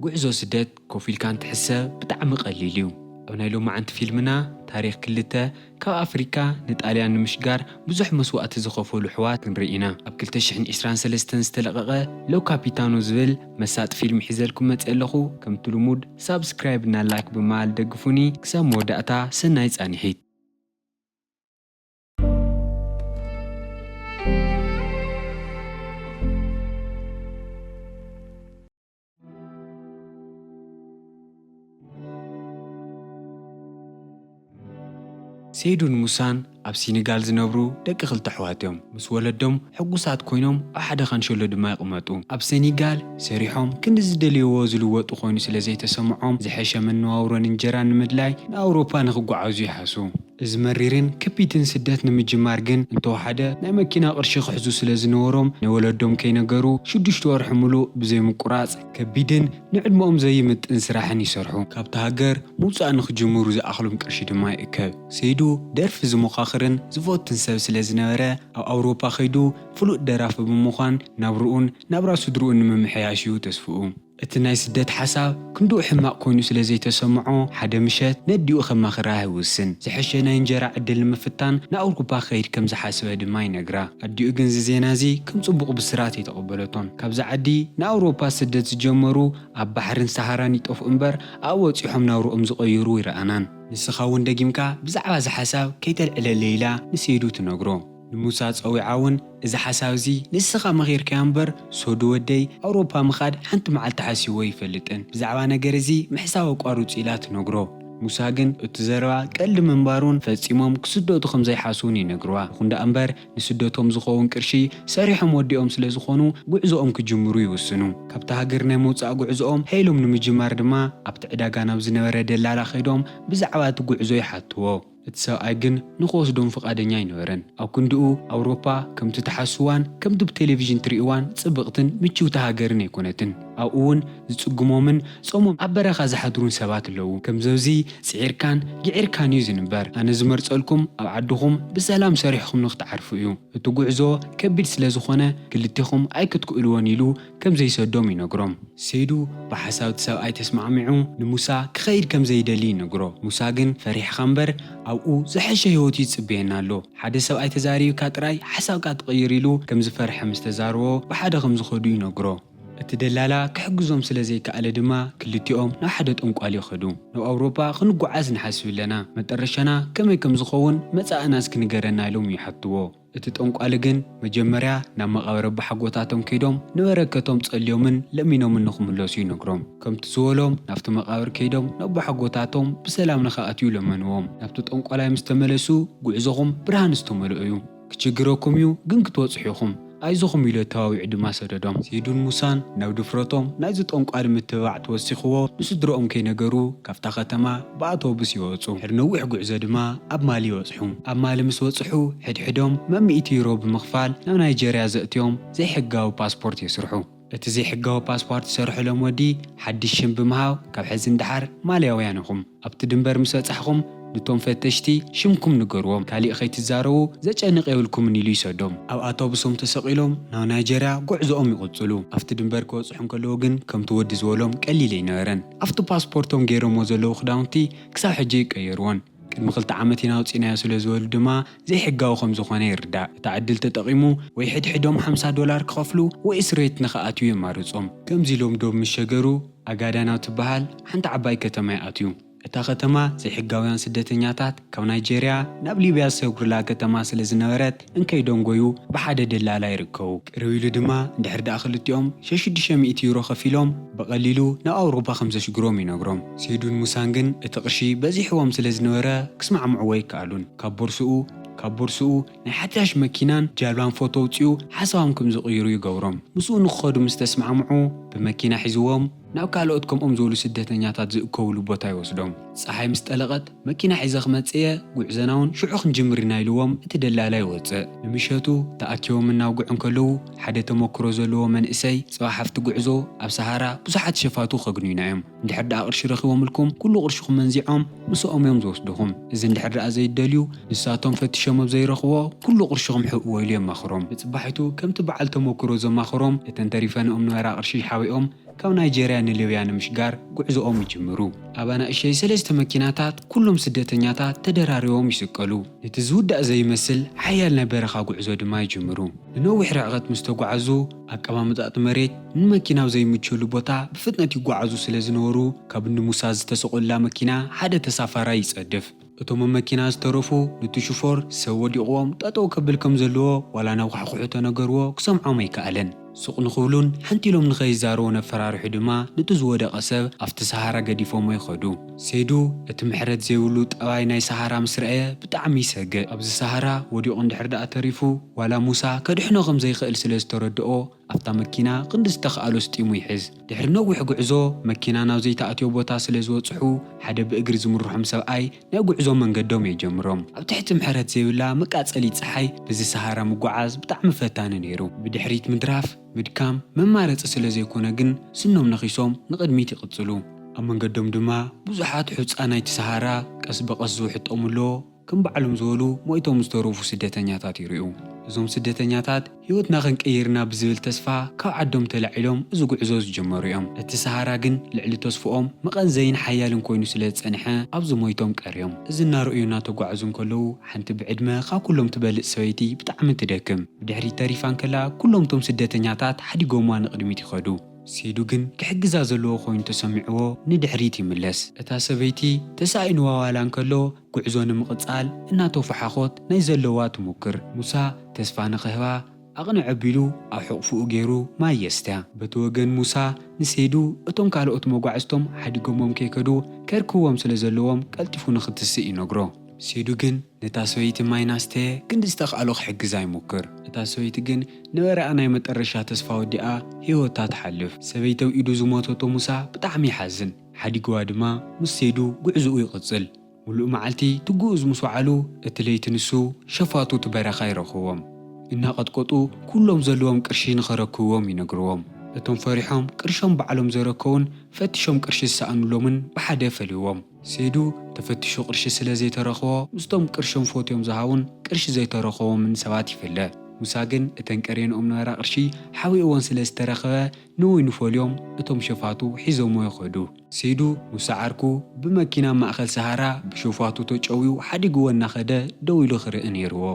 ጉዕዞ ስደት ኮፍ ኢልካ እንትሕሰብ ብጣዕሚ ቀሊል እዩ። ኣብ ናይ ሎማዓንቲ ፊልምና ታሪኽ ክልተ ካብ ኣፍሪካ ንጣልያን ንምሽጋር ብዙሕ መስዋእቲ ዝኸፈሉ ኣሕዋት ክንርኢ ኢና። ኣብ ክልተ ሽሕን ዕስራን ሰለስተን ዝተለቐቐ ሎ ካፒታኖ ዝብል መሳጢ ፊልም ሒዘልኩም መፅእ ኣለኹ። ከምቲ ልሙድ ሳብስክራይብ እና ላይክ ብምባል ደግፉኒ። ክሳብ መወዳእታ ሰናይ ፃንሒት። ሴይዱን ሙሳን ኣብ ሲኒጋል ዝነብሩ ደቂ ክልተ ኣሕዋት እዮም። ምስ ወለዶም ሕጉሳት ኮይኖም ኣብ ሓደ ካንሸሎ ድማ ይቕመጡ። ኣብ ሰኒጋል ሰሪሖም ክንዲ ዝደልይዎ ዝልወጡ ኮይኑ ስለ ዘይተሰምዖም ዝሐሸ መነባብሮን እንጀራን ንምድላይ ንኣውሮፓ ንኽጓዓዙ ይሓስቡ። እዚ መሪርን ከቢድን ስደት ንምጅማር ግን እንተወሓደ ናይ መኪና ቅርሺ ክሕዙ ስለ ዝነበሮም ንወለዶም ከይነገሩ ሽዱሽተ ወርሒ ሙሉእ ብዘይ ምቁራፅ ከቢድን ንዕድመኦም ዘይምጥን ስራሕን ይሰርሑ። ካብታ ሃገር ምውፃእ ንክጅምሩ ዝኣኽሎም ቅርሺ ድማ ይእከብ። ሰይዱ ደርፊ ዝሞኻኽርን ዝፈትን ሰብ ስለ ዝነበረ ኣብ ኣውሮፓ ከይዱ ፍሉጥ ደራፊ ብምዃን ናብርኡን ናብራ ስድርኡን ንምምሕያሽ እዩ ተስፍኡ። እቲ ናይ ስደት ሓሳብ ክንድኡ ሕማቕ ኮይኑ ስለ ዘይተሰምዖ ሓደ ምሸት ነዲኡ ከማኽራ ይውስን። ዝሐሸ ናይ እንጀራ ዕድል ንምፍታን ንኣውሮፓ ክኸይድ ከም ዝሓሰበ ድማ ይነግራ። ኣዲኡ ግን እዚ ዜና እዚ ከም ጽቡቕ ብስራት ኣይተቐበለቶን። ካብዛ ዓዲ ንኣውሮፓ ስደት ዝጀመሩ ኣብ ባሕርን ሰሃራን ይጠፍኡ እምበር ኣብኡ በጺሖም ናብርኦም ዝቐይሩ ይረኣናን። ንስኻ እውን ደጊምካ ብዛዕባ እዚ ሓሳብ ከይተልዕለለይ ኢላ ንሰይዱ ትነግሮ። ንሙሳ ጸዊዓ እውን እዚ ሓሳብ እዚ ንስኻ መኺርካዮ እምበር ሶዱ ወደይ ኣውሮፓ ምኻድ ሓንቲ መዓልቲ ሓሲቦ ኣይፈልጥን። ብዛዕባ ነገር እዚ ምሕሳብ ኣቋርጹ ኢላ ትነግሮ። ሙሳ ግን እቲ ዘረባ ቀልዲ ምንባሩን ፈጺሞም ክስደቱ ከም ዘይሓስቡን ይነግርዋ። ይኹን ደኣ እምበር ንስደቶም ዝኸውን ቅርሺ ሰሪሖም ወዲኦም ስለ ዝኾኑ ጉዕዞኦም ክጅምሩ ይውስኑ። ካብታ ሃገር ናይ ምውጻእ ጉዕዞኦም ሄሎም ንምጅማር ድማ ኣብቲ ዕዳጋ ናብ ዝነበረ ደላላ ከይዶም ብዛዕባ እቲ ጉዕዞ ይሓትዎ። እቲ ሰብኣይ ግን ንኽወስዶም ፍቓደኛ ኣይነበረን። ኣብ ክንድኡ ኣውሮፓ ከምቲ ትሓስዋን ከምቲ ብቴሌቪዥን ትርእይዋን ጽብቕትን ምችውቲ ሃገርን ኣይኮነትን። ኣብኡ እውን ዝጽግሞምን ጾሞም ኣብ በረኻ ዝሓድሩን ሰባት ኣለዉ። ከምዚ ኣብዚ ጽዒርካን ግዒርካን እዩ ዝንበር። ኣነ ዝመርጸልኩም ኣብ ዓድኹም ብሰላም ሰሪሕኹም ንክትዓርፉ እዩ። እቲ ጉዕዞ ከቢድ ስለ ዝኾነ ክልቴኹም ኣይክትክእልዎን ኢሉ ከም ዘይሰዶም ይነግሮም። ሰይዱ ብሓሳብ እቲ ሰብኣይ ተስማዕሚዑ ንሙሳ ክኸይድ ከም ዘይደሊ ይነግሮ። ሙሳ ግን ፈሪሕኻ እምበር ኣብኡ ዝሐሸ ህይወት እዩ ዝጽበየና ኣሎ። ሓደ ሰብኣይ ተዛሪብካ ጥራይ ሓሳብካ ትቕይር ኢሉ ከም ዝፈርሐ ምስ ተዛረቦ ብሓደ ከም ዝኸዱ ይነግሮ። እቲ ደላላ ክሕግዞም ስለ ዘይከኣለ ድማ ክልቲኦም ናብ ሓደ ጠንቋሊ ይኸዱ። ናብ ኣውሮፓ ክንጓዓዝ ንሓስብ ኣለና፣ መጠረሻና ከመይ ከም ዝኸውን መጻእና እስኪ ንገረና ኢሎም ይሓትዎ። እቲ ጠንቋሊ ግን መጀመርያ ናብ መቓብር ኣቦሓጎታቶም ከይዶም ንበረከቶም ጸልዮምን ለሚኖምን ንኽምለሱ ይነግሮም። ከምቲ ዝበሎም ናብቲ መቓብር ከይዶም ንኣቦሓጎታቶም ብሰላም ንኽኣትዩ ለመንዎም። ናብቲ ጠንቋላይ ምስ ተመለሱ ጉዕዞኹም ብርሃን ዝተመልኦ እዩ። ክችግረኩም እዩ ግን ክትወጽሑ ኢኹም። ኣይዞኹም ኢሉ ኣተባቢዑ ድማ ሰደዶም። ሰይዱን ሙሳን ናብ ድፍረቶም ናይዚ ጠንቋሊ ምትብባዕ ተወሲኽዎ ንስድርኦም ከይነገሩ ካብታ ከተማ ብኣውቶቡስ ይወጹ። ድሕሪ ነዊሕ ጉዕዞ ድማ ኣብ ማሊ ይበጽሑ። ኣብ ማሊ ምስ በጽሑ ሕድሕዶም መሚእቲ ዩሮ ብምኽፋል ናብ ናይጀርያ ዘእትዮም ዘይሕጋዊ ፓስፖርት የስርሑ። እቲ ዘይሕጋዊ ፓስፖርት ዝሰርሐሎም ወዲ ሓድሽ ሽም ብምሃብ ካብ ሕዚ ንደሓር ማልያውያን ኢኹም ኣብቲ ድንበር ምስ በጻሕኹም ንቶም ፈተሽቲ ሽምኩም ንገርዎም፣ ካሊእ ከይትዛረቡ ዘጨንቕ የብልኩምን ኢሉ ይሰዶም። ኣብ ኣውቶቡሶም ተሰቒሎም ናብ ናይጀርያ ጉዕዞኦም ይቕጽሉ። ኣብቲ ድንበር ክበጽሑ እንከለዉ ግን ከምቲ ወዲ ዝበሎም ቀሊል ኣይነበረን። ኣብቲ ፓስፖርቶም ገይሮምዎ ዘለዉ ክዳውንቲ ክሳብ ሕጂ ኣይቀየርዎን። ቅድሚ ክልተ ዓመት ኢና ኣውጺእናዮ ስለ ዝበሉ ድማ ዘይሕጋዊ ከም ዝኾነ ይርዳእ። እታ ዕድል ተጠቒሙ ወይ ሕድሕዶም ሓምሳ ዶላር ክኸፍሉ ወይ እስር ቤት ንኽኣትዩ የማርጾም። ከምዚ ኢሎም ዶብ ምስ ሸገሩ ኣጋዳን ኣብ ትበሃል ሓንቲ ዓባይ ከተማ ይኣትዩ። እታ ከተማ ዘይሕጋውያን ስደተኛታት ካብ ናይጀርያ ናብ ሊብያ ዝሰግሩላ ከተማ ስለ ዝነበረት እንከይ ደንጎዩ ብሓደ ደላላ ይርከቡ። ቅርብ ኢሉ ድማ እንድሕር ደኣ ክልቲኦም ሽዱሽተ ሚእቲ ዩሮ ከፊሎም ብቐሊሉ ናብ ኣውሮፓ ከም ዘሽግሮም ይነግሮም። ሴዱን ሙሳን ግን እቲ ቅርሺ በዚሕዎም ስለ ዝነበረ ክስማዕምዕዎ ኣይከኣሉን። ካብ ቦርስኡ ካብ ቦርስኡ ናይ ሓዳሽ መኪናን ጃልባን ፎቶ ኣውጺኡ ሓሳቦም ከም ዝቕይሩ ይገብሮም። ምስኡ ንክኸዱ ምስ ተስማዕምዑ ብመኪና ሒዝዎም ናብ ካልኦት ከምኦም ዝበሉ ስደተኛታት ዝእከብሉ ቦታ ይወስዶም። ጸሓይ ምስ ጠለቐት መኪና ሒዘ ክመጽእ እየ፣ ጉዕዞና እውን ሽዑ ክንጅምር ኢና ኢልዎም እቲ ደላላ ይወጽእ። ንምሸቱ ተኣኪቦም እናውግዑ እንከለዉ ሓደ ተመክሮ ዘለዎ መንእሰይ ጽባሕ ኣብቲ ጉዕዞ ኣብ ሰሃራ ብዙሓት ሸፋቱ ከግንዩና እዮም። እንድሕር ደኣ ቅርሺ ረኺቦምልኩም ኩሉ ቅርሽኹም መንዚዖም ምስኦም እዮም ዝወስድኹም። እዚ እንድሕር ደኣ ዘይደልዩ ንሳቶም ፈቲሾም ኣብ ዘይረኽቦ ኩሉ ቅርሽኹም ሕብእዎ ኢሉ የማኽሮም። ንጽባሒቱ ከምቲ በዓል ተመክሮ ዘማኽሮም እተን ተሪፈንኦም ነበራ ቅርሺ ሓቢኦም ካብ ናይጀርያ ንሊብያ ንምሽጋር ጉዕዞኦም ይጅምሩ። ኣብ ኣናእሸይ ሰለስተ መኪናታት ኩሎም ስደተኛታት ተደራሪቦም ይስቀሉ። ነቲ ዝውዳእ ዘይመስል ሓያል ናይ በረኻ ጉዕዞ ድማ ይጅምሩ። ንነዊሕ ርሕቀት ምስ ተጓዓዙ፣ ኣቀማምጣ እቲ መሬት ንመኪና ኣብ ዘይምችሉ ቦታ ብፍጥነት ይጓዓዙ ስለ ዝነበሩ፣ ካብ እኒ ሙሳ ዝተሰቐሉላ መኪና ሓደ ተሳፋራይ ይጸድፍ። እቶም ኣብ መኪና ዝተረፉ፣ ነቲ ሽፎር ሰብ ወዲቕዎም ጠጠው ከብል ከም ዘለዎ ዋላ ነኳሕኩሑ ተነገርዎ፣ ክሰምዖም ኣይከኣለን። ሱቕ ንኽብሉን ሓንቲ ኢሎም ንኸይዛረቡ ነፈራርሑ ድማ፣ ነቲ ዝወደቐ ሰብ ኣብቲ ሰሃራ ገዲፎሞ ይኸዱ። ሴዱ እቲ ምሕረት ዘይብሉ ጠባይ ናይ ሰሃራ ምስ ረኣየ ብጣዕሚ ይሰግእ። ኣብዚ ሰሃራ ወዲቑ እንድሕር ደኣ ተሪፉ፣ ዋላ ሙሳ ከድሕኖ ከም ዘይኽእል ስለ ዝተረድኦ፣ ኣብታ መኪና ክንዲ ዝተኽኣሎ ስጢሙ ይሕዝ። ድሕሪ ነዊሕ ጉዕዞ፣ መኪና ናብ ዘይተኣትዮ ቦታ ስለ ዝበጽሑ፣ ሓደ ብእግሪ ዝምርሖም ሰብኣይ ናይ ጉዕዞ መንገዶም የጀምሮም። ኣብ ትሕቲ ምሕረት ዘይብላ መቃጸሊ ጸሓይ፣ በዚ ሰሃራ ምጉዓዝ ብጣዕሚ ፈታኒ ነይሩ። ብድሕሪት ምድራፍ፣ ምድካም፣ መማረጺ ስለ ዘይኮነ ግን፣ ስኖም ነኺሶም ንቕድሚት ይቕጽሉ። ኣብ መንገዶም ድማ፣ ብዙሓት ሑጻ ናይቲ ሰሃራ ቀስ ብቐስ ዝውሕጦም ኣለዎ። ከም ባዕሎም ዝበሉ ሞይቶም ዝተረፉ ስደተኛታት ይርእዩ። እዞም ስደተኛታት ህይወትና ክንቅይር ኢና ብዝብል ተስፋ ካብ ዓዶም ተላዒሎም እዚ ጉዕዞ ዝጀመሩ እዮም። እቲ ሰሃራ ግን ልዕሊ ተስፍኦም መቐንዘይን ሓያልን ኮይኑ ስለ ዝጸንሐ ኣብዚ ሞይቶም ቀርዮም። እዚ እናረእዩ እናተጓዕዙ እንከለዉ ሓንቲ ብዕድመ ካብ ኩሎም ትበልጽ ሰበይቲ ብጣዕሚ ትደክም። ብድሕሪት ተሪፋ እንከላ ኩሎም እቶም ስደተኛታት ሓዲጎምዋ ንቕድሚት ይኸዱ። ሴዱ ግን ክሕግዛ ዘለዎ ኮይኑ ተሰሚዕዎ ንድሕሪት ይምለስ። እታ ሰበይቲ ተሳኢንዋ ዋላ እንከሎ ጉዕዞ ንምቕጻል እናተፈሓኾት ናይ ዘለዋ ትሙክር። ሙሳ ተስፋ ንኽህባ ኣቕንዕ ኣቢሉ ኣብ ሕቑፍኡ ገይሩ ማይ የስትያ። በቲ ወገን ሙሳ ንሴዱ እቶም ካልኦት መጓዕዝቶም ሓዲጎሞም ከይከዱ ከርክዎም ስለ ዘለዎም ቀልጢፉ ንኽትስእ ይነግሮ። ሴዱ ግን ነታ ሰበይቲ ማይ ናስተየ ክንዲ ዝተኽኣሎ ክሕግዛ ይሙክር። እታ ሰበይቲ ግን ነበረኣ ናይ መጠረሻ ተስፋ ወዲኣ ህይወታ ትሓልፍ። ሰበይተው ኢዱ ዝሞተቶ ሙሳ ብጣዕሚ ይሓዝን። ሓዲግዋ ድማ ምስ ሴዱ ጉዕዝኡ ይቕጽል። ሙሉእ መዓልቲ ትጉእዝ ምስ ወዓሉ፣ እቲ ለይቲ ንሱ ሸፋቱ እቲ በረኻ ይረኽዎም። እናቐጥቀጡ ኩሎም ዘለዎም ቅርሺ ንኸረክብዎም ይነግርዎም። እቶም ፈሪሖም ቅርሾም ባዕሎም ዘረከቡን ፈቲሾም ቅርሺ ዝሰኣኑሎምን ብሓደ ፈልይዎም። ሴዱ ተፈቲሹ ቅርሺ ስለ ዘይተረኽቦ ምስቶም ቅርሾም ፎትዮም ዝሃቡን ቅርሺ ዘይተረኽቦምን ሰባት ይፍለ። ሙሳ ግን እተን ቀርየንኦም ነበራ ቅርሺ ሓቢእወን ስለ ዝተረኽበ ንወይኑ ፈልዮም እቶም ሸፋቱ ሒዞምዎ ይኸዱ። ሴዱ ሙሳ ዓርኩ ብመኪና ኣብ ማእኸል ሰሃራ ብሸፋቱ ተጨውዩ ሓዲግዎ እናኸደ ደው ኢሉ ክርኢ ነይርዎ።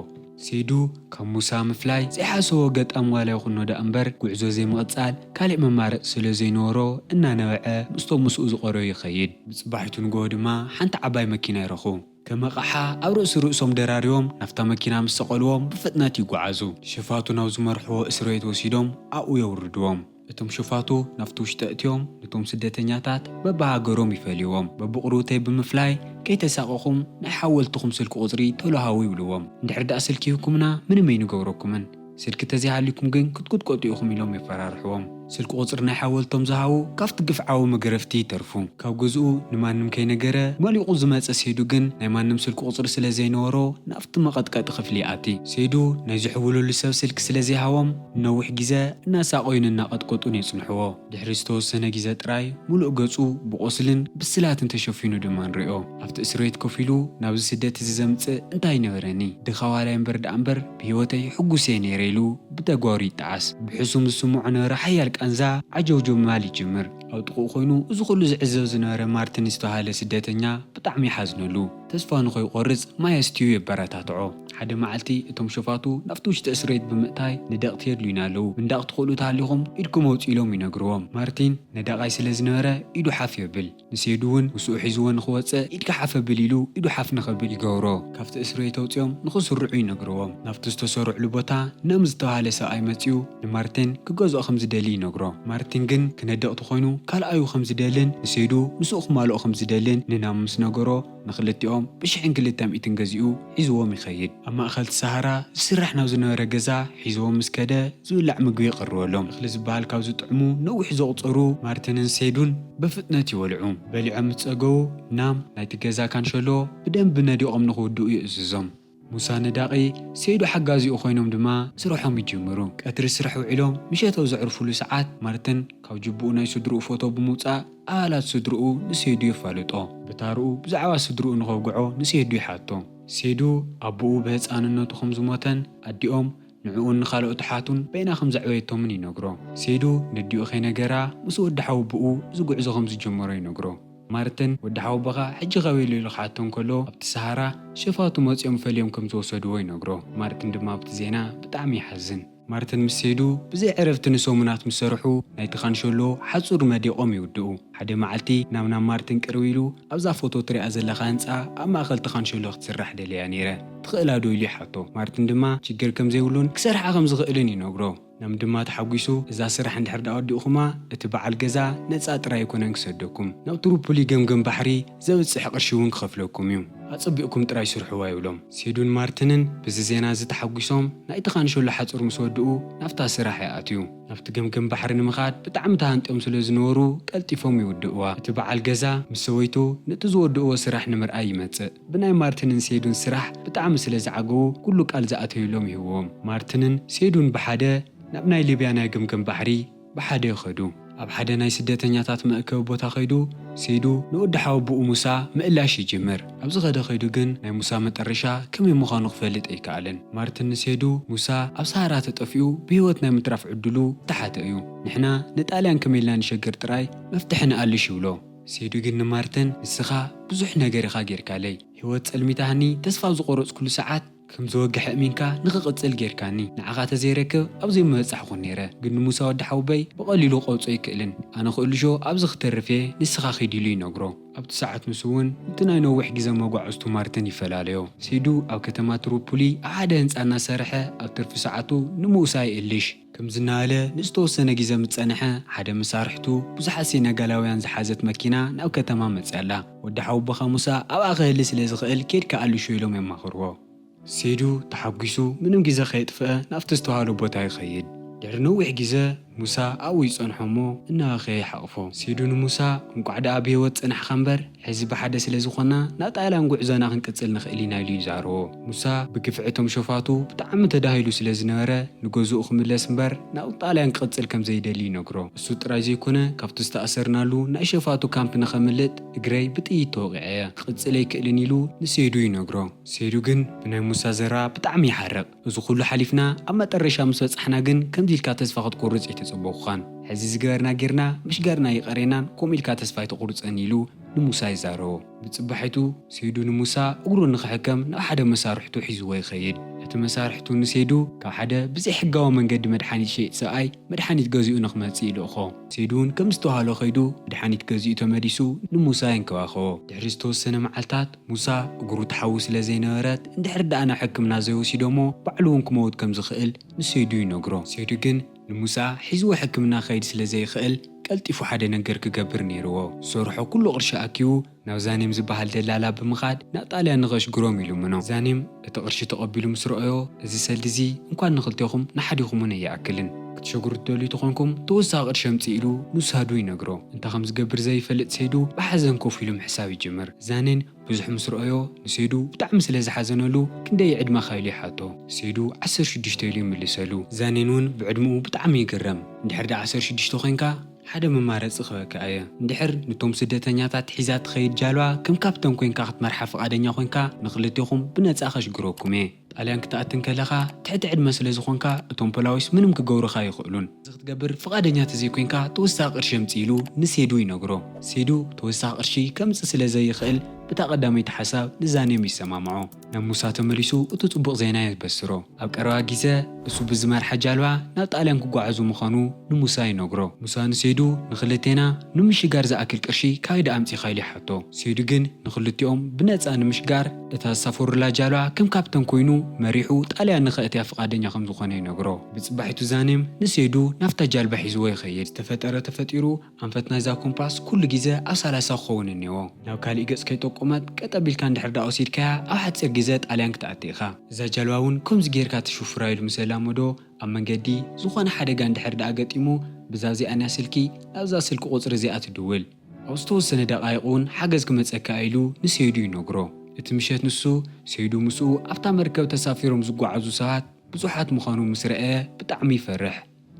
ሴዱ ካብ ሙሳ ምፍላይ ዘይሓሰቦ ገጣም ዋላ ይኹኖ ደኣ እምበር ጉዕዞ ዘይምቕጻል ካሊእ መማረፂ ስለ ዘይነበሮ እናነበዐ ምስቶም ምስኡ ዝቐረዩ ይኸይድ። ብፅባሒቱ ንግሆ ድማ ሓንቲ ዓባይ መኪና ይረኽቡ። ከም ኣቕሓ ኣብ ርእሲ ርእሶም ደራሪቦም ናብታ መኪና ምስ ሰቐልዎም ብፍጥነት ይጓዓዙ። ሸፋቱ ናብ ዝመርሕዎ እስር ቤት ወሲዶም ኣብኡ የውርድዎም። እቶም ሸፋቱ ናብቲ ውሽጢ ኣእትዮም ነቶም ስደተኛታት በብሃገሮም ይፈልይዎም። በብቕርብተይ ብምፍላይ ከይተሳቐኹም ናይ ሓወልትኹም ስልኪ ቁፅሪ ቶሎ ሃቡ ይብልዎም። እንድሕር ደኣ ስልኪ ሂብኩምና ምንም ኣይንገብረኩምን፣ ስልኪ ተዘይሃልዩኩም ግን ክትቁጥቀጡ ኢኹም ኢሎም የፈራርሕዎም። ስልኪ ቁፅሪ ናይ ሓወልቶም ዝሃቡ ካብቲ ግፍዓዊ መግረፍቲ ይተርፉ። ካብ ገዝኡ ንማንም ከይነገረ መሊቑ ዝመፀ ሴዱ ግን ናይ ማንም ስልኪ ቁፅሪ ስለ ዘይነበሮ ናብቲ መቐጥቀጢ ክፍሊ ይኣቲ። ሴዱ ናይ ዝሕውሉሉ ሰብ ስልኪ ስለ ዘይሃቦም ንነዊሕ ግዜ እናሳቐዩን እናቐጥቀጡን የፅንሕዎ። ድሕሪ ዝተወሰነ ግዜ ጥራይ ሙሉእ ገፁ ብቆስልን ብስላትን ተሸፊኑ ድማ ንሪኦ። ኣብቲ እስር ቤት ኮፍ ኢሉ ናብዚ ስደት እዚ ዘምፅእ እንታይ ነበረኒ? ድኻ ዋላይ እምበር ደኣ እምበር ብህይወተይ ሕጉስ እየ ነይረ ኢሉ ብተግባሩ ይጠዓስ። ብሕሱም ዝስምዖ ነበረ ሓያል ቃንዛ ዓጀውጀው ምባል ይጅምር። ኣብ ጥቕኡ ኮይኑ እዚ ኩሉ ዝዕዘብ ዝነበረ ማርቲን ዝተባሃለ ስደተኛ ብጣዕሚ ይሓዝነሉ። ተስፋ ንኸይቆርጽ ማይ ኣስትዩ የበረታትዖ። ሓደ መዓልቲ እቶም ሸፋቱ ናብቲ ውሽጢ እስር ቤት ብምእታይ ንደቕቲ የድልዩና ኣለዉ፣ ምንዳቕ ትኽእሉ ተሃሊኹም ኢድኩም ኣውጽኡ ኢሎም ይነግርዎም። ማርቲን ነዳቓይ ስለ ዝነበረ ኢዱ ሓፍ የብል። ንሴዱ እውን ምስኡ ሒዝዎ ንኽወጽእ ኢድካ ሓፍ ኣብል ኢሉ ኢዱ ሓፍ ንኸብል ይገብሮ። ካብቲ እስር ቤት ኣውጺኦም ንኽስርዑ ይነግርዎም። ናብቲ ዝተሰርዕሉ ቦታ ናም ዝተባሃለ ሰብኣይ መጺኡ ንማርቲን ክገዝኦ ከም ዝደሊ ይነግሮ። ማርቲን ግን ክነድቕ ተኾይኑ ካልኣዩ ከም ዝደልን ንሴዱ ምስኡ ክማልኦ ከም ዝደልን ንናም ምስ ነገሮ ንኽልቲኦም ብሽሕን ክልተ ሚእትን ገዚኡ ሒዝዎም ይኸይድ። ኣብ ማእኸል እቲ ሰሃራ ዝስራሕ ናብ ዝነበረ ገዛ ሒዝዎም ምስ ከደ ዝብላዕ ምግቢ ይቕርበሎም። እኽሊ ዝበሃል ካብ ዝጥዕሙ ነዊሕ ዘቑጸሩ ማርቲንን ሴዱን ብፍጥነት ይበልዑ። በሊዖም ምስ ጸገቡ ናም ናይቲ ገዛ ካንሸሎ ብደንቢ ነዲቖም ንኽውድኡ ይእዝዞም። ሙሳ ነዳቒ ሴዱ ሓጋዚኡ ኮይኖም ድማ ስርሖም ይጅምሩ። ቀትሪ ስራሕ ውዒሎም ምሸት ኣብ ዘዕርፉሉ ሰዓት ማርቲን ካብ ጅብኡ ናይ ስድርኡ ፎቶ ብምውጻእ ኣባላት ስድርኡ ንሴዱ የፋልጦ። ብታርኡ ብዛዕባ ስድርኡ ንኸውግዖ ንሴዱ ይሓቶ። ሴዱ ኣቦኡ ብህፃንነቱ ከም ዝሞተን ኣዲኦም ንዕኡን ንኻልኦት ኣሓቱን በይና ከም ዘዕበየቶምን ይነግሮ። ሴዱ ነዲኡ ከይነገራ ምስ ወዲ ሓወቦኡ እዚ ጉዕዞ ከም ዝጀመሮ ይነግሮ። ማርትን፣ "ወዲ ሓወቦኻ ሕጂ ካበይ ኣሎ?" ኢሉ ክሓቶ እንከሎ፣ ኣብቲ ሰሃራ ሸፋቱ መጺኦም ፈልዮም ከም ዝወሰድዎ ይነግሮ። ማርትን ድማ ኣብቲ ዜና ብጣዕሚ ይሓዝን። ማርትን ምስ ሴዱ ብዘይ ዕረፍቲ ንሰሙናት ምስ ሰርሑ፣ ናይቲ ካንሸሎ ሓጹር መዲቖም ይውድኡ። ሓደ መዓልቲ ናብ ናብ ማርትን ቅርብ ኢሉ፣ "ኣብዛ ፎቶ ትሪኣ ዘለኻ ህንጻ ኣብ ማእከል እቲ ካንሸሎ ክትስራሕ ደልያ ነይረ፣ ትኽእላ ዶ?" ኢሉ ይሓቶ። ማርትን ድማ ሽግር ከም ዘይብሉን ክሰርሓ ከም ዝኽእልን ይነግሮ። ናም ድማ ተሓጒሱ፣ "እዛ ስራሕ እንድሕር ደኣ ወዲእኹማ፣ እቲ በዓል ገዛ ነጻ ጥራይ ኣይኮነን ክሰደኩም፣ ናብ ትሩፑሊ ገምገም ባሕሪ ዘብጽሕ ቅርሺ እውን ክኸፍለኩም እዩ። ኣጸቢቕኩም ጥራይ ስርሕዋ" ይብሎም። ሴዱን ማርትንን ብዚ ዜና እዚ ተሓጒሶም፣ ናይቲ ካንሸሎ ሓጹር ምስ ወድኡ፣ ናብታ ስራሕ ይኣትዩ። ናብቲ ገምገም ባሕሪ ንምኻድ ብጣዕሚ ተሃንጥዮም ስለ ዝነበሩ፣ ቀልጢፎም ይውድእዋ። እቲ በዓል ገዛ ምስ ሰበይቱ ነቲ ዝወድእዎ ስራሕ ንምርኣይ ይመጽእ። ብናይ ማርትንን ሴዱን ስራሕ ብጣዕሚ ስለ ዝዓገቡ፣ ኩሉ ቃል ዝኣተዩሎም ይህብዎም። ማርትንን ሴዱን ብሓደ ናብ ናይ ሊብያ ናይ ገምገም ባሕሪ ብሓደ ይኸዱ። ኣብ ሓደ ናይ ስደተኛታት መእከቢ ቦታ ከይዱ፣ ሴዱ ንወዲ ሓወቦኡ ሙሳ ምእላሽ ይጅምር። ኣብዚ ኸደ ከይዱ ግን ናይ ሙሳ መጠረሻ ከመይ ምዃኑ ክፈልጥ ኣይከኣለን። ማርትን ንሴዱ፣ "ሙሳ ኣብ ሰሃራ ተጠፊኡ ብህይወት ናይ ምትራፍ ዕድሉ ዝተሓተ እዩ። ንሕና ንጣልያን ከመይ ኢልና ንሸግር ጥራይ መፍትሒ ንኣልሽ" ይብሎ። ሴዱ ግን ንማርትን፣ "ንስኻ ብዙሕ ነገር ኢኻ ጌርካለይ። ህይወት ጸልሚታህኒ፣ ተስፋ ኣብ ዝቖረጽኩሉ ሰዓት ከም ዝወግሐ እሚንካ ንኽቕጽል ጌርካኒ። ንዓኻ ተዘይረክብ ኣብ ዘይምበጻሕኹን ነይረ። ግን ንሙሳ ወዲ ሓውበይ ብቐሊሉ ክቐብጾ ኣይክእልን። ኣነ ክእልሾ ኣብዚ ክተርፍ እየ፣ ንስኻ ኺድ" ኢሉ ይነግሮ። ኣብቲ ሰዓት ንሱ እውን ነቲ ናይ ነዊሕ ግዜ መጓዕዝቱ ማርትን ይፈላለዮ። ሴዱ ኣብ ከተማ ትሩፑሊ ኣብ ሓደ ህንጻ እናሰርሐ ኣብ ትርፊ ሰዓቱ ንሙሳ ይእልሽ። ከምዚ እናበለ ንዝተወሰነ ግዜ ምስ ጸንሐ፣ ሓደ መሳርሕቱ ብዙሓት ሴነጋላውያን ዝሓዘት መኪና ናብ ከተማ መጽኣላ። "ወዲ ሓውቦኻ ሙሳ ኣብኣ ክህሊ ስለ ዝኽእል ኬድካ ኣልሾ" ኢሎም የማኽርዎ። ሴዱ ተሓጒሱ ምንም ግዜ ከየጥፍአ ናብቲ ዝተባህሎ ቦታ ይኸይድ። ድሕሪ ነዊሕ ግዜ ሙሳ ኣብኡ ይጸንሖ እሞ እናበኸየ ይሓቕፎ። ሴዱ ንሙሳ፣ "እንቋዕ ደኣ ብህይወት ጸናሕካ እምበር፣ ሕዚ ብሓደ ስለ ዝኾና ናብ ጣልያን ጉዕዞና ክንቅጽል ንኽእል ኢና" ኢሉ ይዛረቦ። ሙሳ ብግፍዒ እቶም ሸፋቱ ብጣዕሚ ተዳሂሉ ስለ ዝነበረ፣ ንገዝኡ ክምለስ እምበር ናብ ጣልያን ክቕጽል ከም ዘይደሊ ይነግሮ። እሱ ጥራይ ዘይኮነ፣ ካብቲ ዝተኣሰርናሉ ናይ ሸፋቱ ካምፕ ንኸምልጥ እግረይ ብጥይት ተወቒዐ እየ፣ ክቕጽል ኣይክእልን ኢሉ ንሴዱ ይነግሮ። ሴዱ ግን ብናይ ሙሳ ዘረባ ብጣዕሚ ይሓርቕ። "እዚ ኩሉ ሓሊፍና ኣብ መጠረሻ ምስ በጻሕና ግን ከምዚ ኢልካ ተስፋ ክትቆርጽ ኣይተጸበኹኻን። ሕዚ ዝገበርና ጌርና ምሽጋርና ይቐሬናን ከምኡ ኢልካ ተስፋ ኣይተቑርጸን" ኢሉ ንሙሳ ይዛረቦ። ብጽባሒቱ ሴዱ ንሙሳ እግሩ ንኽሕከም ናብ ሓደ መሳርሕቱ ሒዝዎ ይኸይድ። እቲ መሳርሕቱ ንሴዱ ካብ ሓደ ብዘይሕጋዊ መንገዲ መድሓኒት ሸይጥ ሰብኣይ መድሓኒት ገዚኡ ንኽመጽእ ይልእኾ። ሴዱ እውን ከም ዝተባህሎ ከይዱ መድሓኒት ገዚኡ ተመሊሱ ንሙሳ ይንከባኸቦ። ድሕሪ ዝተወሰነ መዓልታት ሙሳ እግሩ ትሓዊ ስለ ዘይነበረት፣ እንድሕር ደኣ ናብ ሕክምና ዘይወሲዶሞ ባዕሉ እውን ክመውት ከም ዝኽእል ንሴዱ ይነግሮ። ሴዱ ግን ንሙሳ ሒዝዎ ሕክምና ክኸይድ ስለ ዘይኽእል፣ ቀልጢፉ ሓደ ነገር ክገብር ነይርዎ። ዝሰርሖ ኩሉ ቅርሺ ኣኪቡ ናብ ዛኔም ዝበሃል ደላላ ብምኻድ ናብ ጣልያን ንኸሽግሮም ይልምኖ። ዛኔም እቲ ቅርሺ ተቐቢሉ ምስ ረኣዮ፣ "እዚ ሰልዲ እዚ እንኳን ንኽልቴኹም ንሓዲኹም እውን ኣይኣክልን። ክትሸግሩ ትደልዩ ተኾንኩም ተወሳኺ ቅርሺ ኣምጽእ" ኢሉ ንሳዱ ይነግሮ። እንታይ ከም ዝገብር ዘይፈልጥ ሴዱ ብሓዘን ኮፍ ኢሉ ምሕሳብ ይጅምር። ዛኔን ብዙሕ ምስ ረኣዮ ንሴዱ ብጣዕሚ ስለ ዝሓዘነሉ፣ "ክንደይ ዕድመኻ?" ኢሉ ይሓቶ። ሴዱ፣ "ዓሰርተ ሽዱሽተ" ኢሉ ይምልሰሉ። ዛኔን እውን ብዕድመኡ ብጣዕሚ ይግረም። "እንድሕር ደኣ ዓሰርተ ሽዱሽተ ኮይንካ፣ ሓደ መማረጺ ክህበካ እየ። እንድሕር ነቶም ስደተኛታት ሒዛ ትኸይድ ጃልባ ከም ካፕተን ኮይንካ ክትመርሓ ፍቓደኛ ኮይንካ፣ ንኽልቴኹም ብነጻ ከሽግረኩም እየ። ጣልያን ክትኣቲ እንከለኻ ትሕቲ ዕድመ ስለ ዝኾንካ፣ እቶም ፖላዊስ ምንም ክገብሩኻ ኣይኽእሉን። እዚ ክትገብር ፍቓደኛ ተዘይኮይንካ፣ ተወሳኺ ቅርሺ ኣምጽእ" ኢሉ ንሴዱ ይነግሮ። ሴዱ ተወሳኺ ቅርሺ ከምጽእ ስለ ዘይኽእል፣ በታ ቀዳመይቲ ሓሳብ ንዛኔም ይሰማምዖ። ናብ ሙሳ ተመሊሱ እቲ ጽቡቕ ዜና የበስሮ። ኣብ ቀረባ ግዜ እሱ ብዝመርሓ ጃልባ ናብ ጣልያን ክጓዓዙ ምዃኑ ንሙሳ ይነግሮ። ሙሳ ንሴዱ፣ "ንኽልቴና ንምሽጋር ዝኣክል ቅርሺ ካበይ ደኣ ኣምጺእካ?" ኢሉ ይሓቶ። ሴዱ ግን ንኽልቲኦም ብነጻ ንምሽጋር እታ ዝሳፈሩላ ጃልባ ከም ካፕተን ኮይኑ መሪሑ ጣልያን ንኸእትያ ፍቓደኛ ከም ዝኾነ ይነግሮ። ብጽባሒቱ ዛኔም ንሴዱ ናብታ ጃልባ ሒዝዎ ይኸይድ። ዝተፈጠረ ተፈጢሩ፣ ኣንፈት ናይዛ ኮምፓስ ኩሉ ግዜ ኣብ ሰላሳ ክኸውን እኒኦ። ናብ ካሊእ ገጽ ከይጠቆመት ቀጥ ኣቢልካ እንድሕር ደኣ ወሲድካያ፣ ኣብ ሓጺር ግዜ ጣልያን ክትኣቲ ኢኻ። እዛ ጃልባ እውን ከምዚ ጌርካ ትሽፍራ" ኢሉ ምስ ኣላመዶ፣ ኣብ መንገዲ ዝኾነ ሓደጋ እንድሕር ደኣ ገጢሙ፣ ብዛ እዚኣ ናይ ስልኪ ናብዛ ስልኪ ቁጽሪ እዚኣ ትድውል። ኣብ ዝተወሰነ ደቃይቕ እውን ሓገዝ ክመጸካ ኢሉ ንሴዱ ይነግሮ። እቲ ምሸት ንሱ፣ ሴዱ ምስኡ ኣብታ መርከብ ተሳፊሮም ዝጓዓዙ ሰባት ብዙሓት ምዃኑ ምስ ረኣየ ብጣዕሚ ይፈርሕ።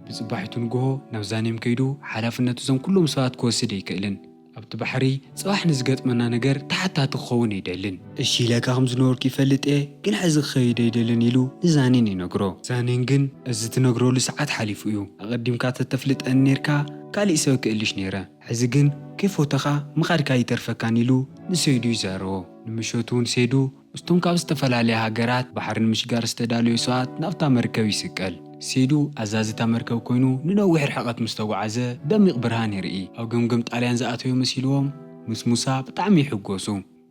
ብጽባሒቱ ንግሆ ናብ ዛኔም ከይዱ ሓላፍነት እዞም ኩሎም ሰባት ክወስድ ኣይክእልን። ኣብቲ ባሕሪ ጽባሕ ንዝገጥመና ነገር ተሓታቲ ክኸውን ኣይደልን። እሺ ኢለካ ከም ዝነበርኩ ይፈልጥ እየ፣ ግን ሕዚ ክኸይድ ኣይደልን ኢሉ ንዛኔን ይነግሮ። ዛኔን ግን እዚ ትነግረሉ ሰዓት ሓሊፉ እዩ። ኣቐዲምካ ተተፍልጠኒ ኔርካ ካሊእ ሰብ ክእልሽ ኔረ። ሕዚ ግን ከይፈተኻ ምኻድካ ይተርፈካን ኢሉ ንሰይዱ ይዛረቦ። ንምሸቱ እውን ሰይዱ ምስቶም ካብ ዝተፈላለያ ሃገራት ባሕሪ ንምሽጋር ዝተዳለዩ ሰባት ናብታ መርከብ ይስቀል። ሰይዱ ኣዛዚ እታ መርከብ ኮይኑ ንነዊሕ ርሕቀት ምስ ተጓዓዘ ደሚቕ ብርሃን ይርኢ። ኣብ ገምገም ጣልያን ዝኣተወ መሲልዎም ምስ ሙሳ ብጣዕሚ ይሕጎሱ።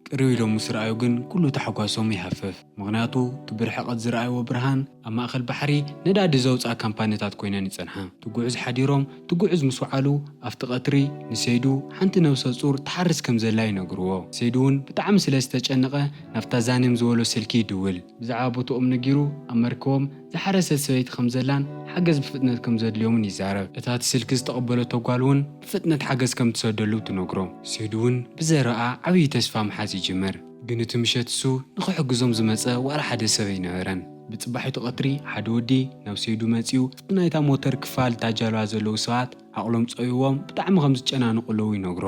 ቅርብ ኢሎም ምስ ረኣዩ ግን ኩሉ ታሕጓሶም ይሃፍፍ። ምኽንያቱ እቲ ብርሕቐት ዝረኣይዎ ብርሃን ኣብ ማእከል ባሕሪ ነዳዲ ዘውፅኣ ካምፓኒታት ኮይነን ይጸንሓ። ትጉዕዝ ሓዲሮም ትጉዕዝ ምስ ወዓሉ ኣብቲ ቀትሪ ንሰይዱ ሓንቲ ነብሰ ጹር ትሓርስ ከም ዘላ ይነግርዎ። ሰይዱ እውን ብጣዕሚ ስለ ዝተጨነቐ ናብታ ዛኔም ዝበሎ ስልኪ ይድውል። ብዛዕባ ቦትኦም ነጊሩ ኣብ መርከቦም ዝሓረሰት ሰበይቲ ከም ዘላን ሓገዝ ብፍጥነት ከም ዘድልዮምን ይዛረብ። እታ እቲ ስልኪ ዝተቐበለቶ ጓል እውን ብፍጥነት ሓገዝ ከም ትሰደሉ ትነግሮ። ሰይዱ እውን ብዘረኣ ዓብዪ ተስፋ ምሓዝ ይጅምር። ግን እቲ ምሸት እሱ ንኽሕግዞም ዝመጸ ዋላ ሓደ ሰብ ኣይነበረን። ብጽባሒቱ ቀትሪ ሓደ ወዲ ናብ ሰይዱ መጺኡ ኣብቲ ናይታ ሞተር ክፋል እታ ጃልባ ዘለዉ ሰባት ዓቕሎም ጸቢዎም ብጣዕሚ ከም ዝጨናነቑ ኣለዉ ይነግሮ።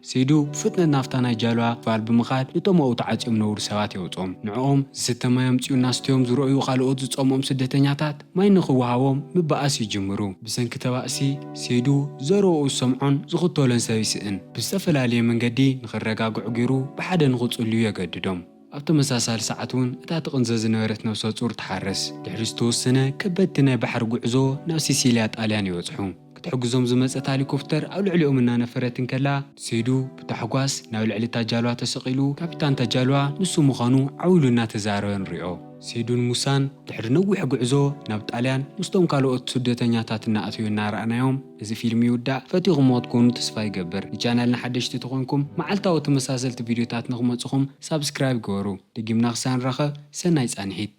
ሰይዱ ብፍጥነት ናብታ ናይ ጃልባ ክፋል ብምኻድ ነቶም ኣብኡ ተዓጽዮም ነበሩ ሰባት የውጽኦም። ንዕኦም ዝስተ ማይ ኣምጺኡ እናስተዮም ዝረኣዩ ካልኦት ዝጸምኦም ስደተኛታት ማይ ንኽወሃቦም ምበኣስ ይጅምሩ። ብሰንኪ ተባእሲ ሰይዱ ዘረብኡ ዝሰምዖን ዝኽተሎን ሰብ ይስእን። ብዝተፈላለየ መንገዲ ንኽረጋግዑ ገይሩ ብሓደ ንኽጽልዩ የገድዶም። ኣብ ተመሳሳሊ ሰዓት እውን እታ ትቕንዘ ዝነበረት ነብሰ ጹር ትሓርስ። ድሕሪ ዝተወሰነ ከበድቲ ናይ ባሕሪ ጉዕዞ ናብ ሲሲልያ ጣልያን ይበጽሑ። ክትሕግዞም ዝመጸት ሄሊኮፕተር ኣብ ልዕሊኦም እናነፈረት እንከላ፣ ሰይዱ ብታሕጓስ ናብ ልዕሊ እታ ጃልባ ተሰቒሉ፣ ካፒታን እታ ጃልባ ንሱ ምዃኑ ዓው ኢሉ እናተዛረበ ንሪኦ። ሰይዱን ሙሳን ድሕሪ ነዊሕ ጉዕዞ ናብ ጣልያን ምስቶም ካልኦት ስደተኛታት እናኣተዩ እናረኣናዮም፣ እዚ ፊልም ይውዳእ። ፈቲኹምዎ ክትኮኑ ተስፋ ይገብር። ንቻነልና ሓደሽቲ ተኾንኩም፣ መዓልታዊ ተመሳሰልቲ ቪድዮታት ንኽመጽኹም ሳብስክራይብ ግበሩ። ደጊምና ክሳብ ንራኸብ፣ ሰናይ ጻንሒት።